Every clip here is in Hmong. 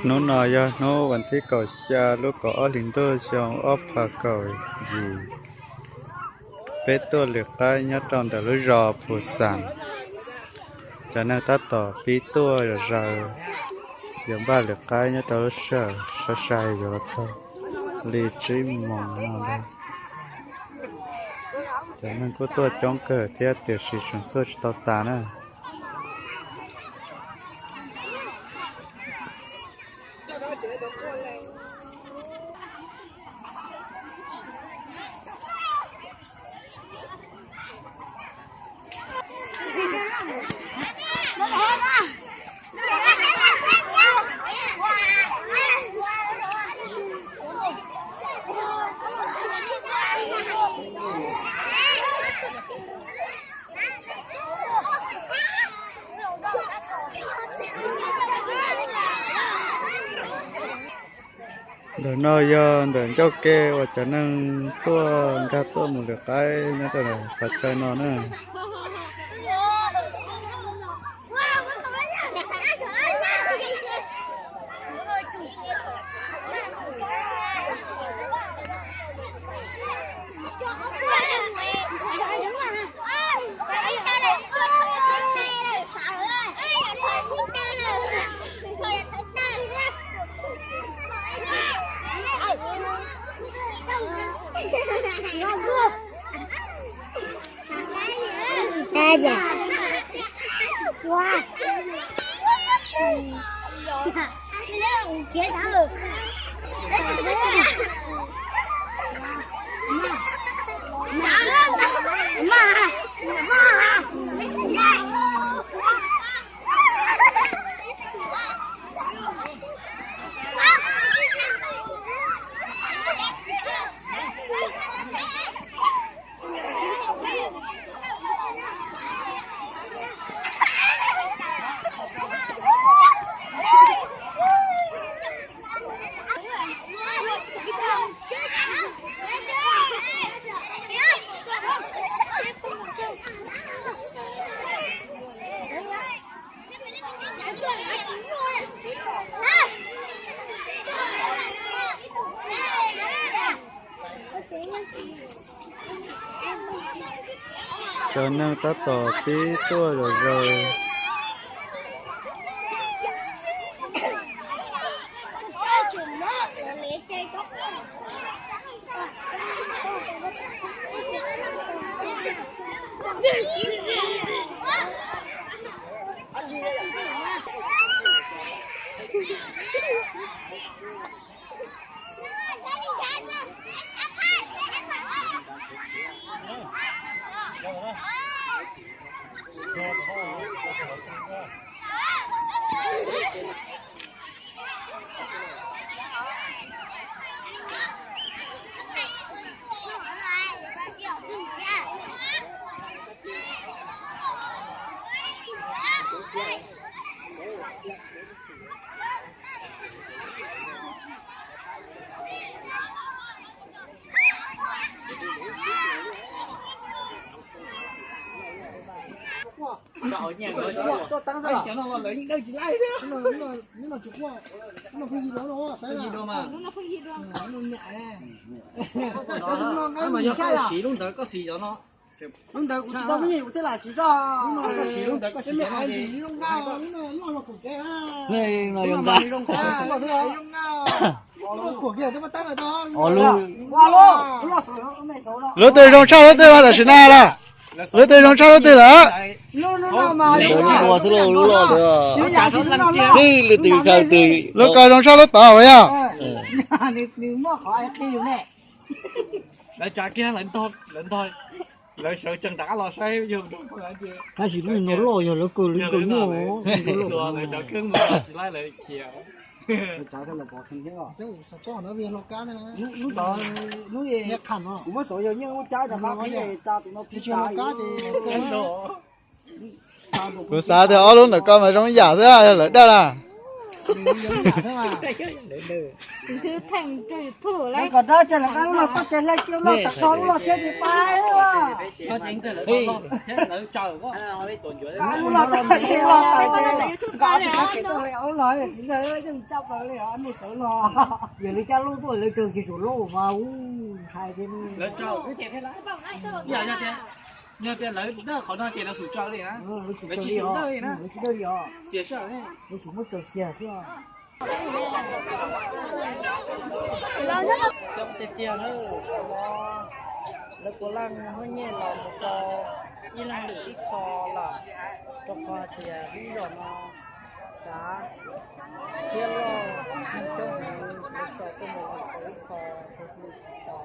Hnub no yog hnub vas thib kaum xya lub kaum ob hlis ntuj xyoo ob phav kaum yim. Peb tuaj lwm qaib nyob rau ntawm lub zos Phu Xas. Cov neeg tab tom pib tuaj zom zaws yuav npaj lwm qaib nyob rau lub sij hawm sai sai yuav los txog li tsib moos no ntag. Cov neeg kuj tuaj coob kawg thiab tiam sis tseem tuaj tsis tau tas na. Ntawm no yog ntawm ncauj ke uas cov neeg tuaj nkag tuaj mus lwm qaib nyob rau qhov chaw no na. Cov neeg tab tom pib tuaj zom zaws. Siv lub ntawd koj siv cov no. Lub ntawd kuv tsis tau pheej yig kuv thiaj lam siv tso. Siv lub ntawd koj siv cov no. Lub twg zoo tshaj lub twg los tam sim na lawm. Lub twg zoo tshaj lub twg lawm. Lub ko zoo tshaj lub tod uas yog. Lawv tsa kiag lawv ntog, lawv ntog, lawv sawv tsees rov qab los saib yog. Tab sis lub no loj yog lawv kaw lawv kaw nyuaj. Kuv muab xov yog nyiaj ub cab rov qab qhib tsa tus no pib tas. Kuv xav tias ob lub ntawm ko mas zoo yam xwb yog lawv daj na. Tus twg theej rau YouTube lawm. Kom dab tsi los koj lub log txoj cai hlab kiab loj tag koj lub log thiab ces pab. Lub log tag koj lub log tawm ces nkawd tsis kheev tes tuaj li ub log txiv ntxawg yeej caj plaws li os nej tawv log. Yog lawv cab lub tuaj lawv raug tsis saum lub mas ub ntshai thiab. Yog tias lawv dawj qhov no ces lawv xum tsaws li na, lawv tsis xum dawj li na, lawv tsis dawj li os, lawv tsis muab tsaws kiag xwb. Coob tiag tiag na, lawv puav leej muab nyiaj los mus rau ib leeg lwm ib qho lawm, rau qhov tias lub zos no tsav thiab loj coob heev, lawv sau tuaj mus rau ib qho rau hli tsis tau.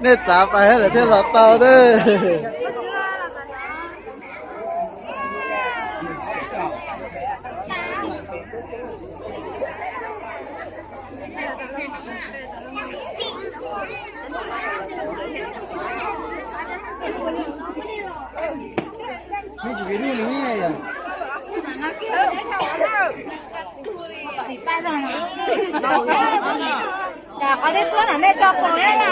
Nej txav pais lawm thiaj los tau na. Qhov tib txuab no nej tso pom na.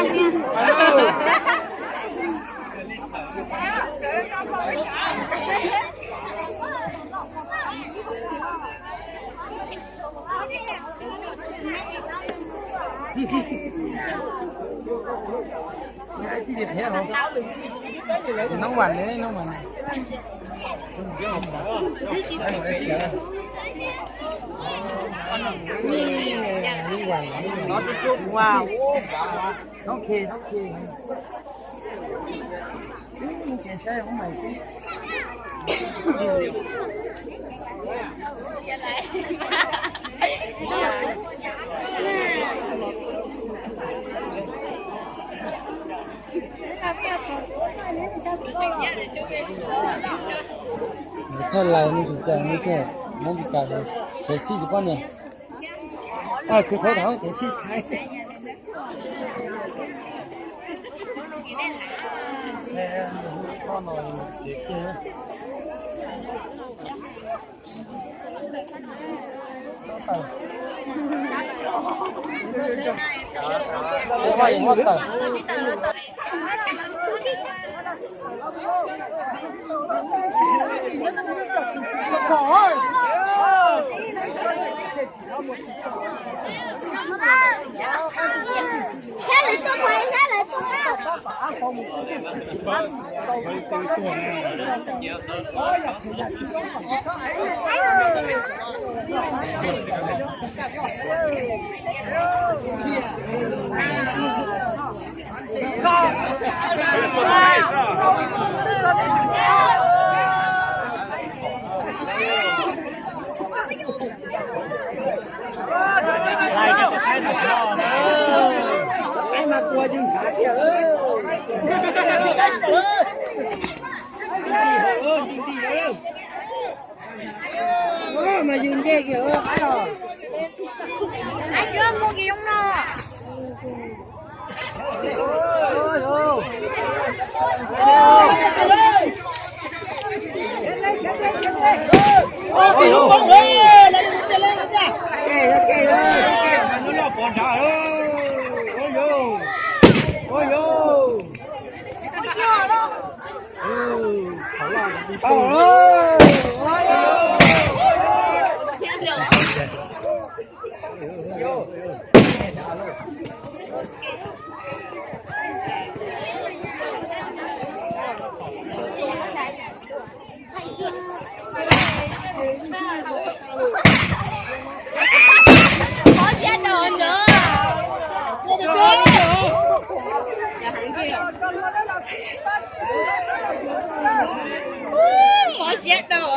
Noo vas ne, noo vas ne. Noo vas, noo khe, noo khe. Thawj lais no tus cas no thiaj Hmoob Meskas, Thaib Xij tus poj niam. Kwv Thaib Thaib, Thaib Xij Thaib. Mas yus nce kiag qab los. Ai, muaj kiag zoo no. Mov siab rau.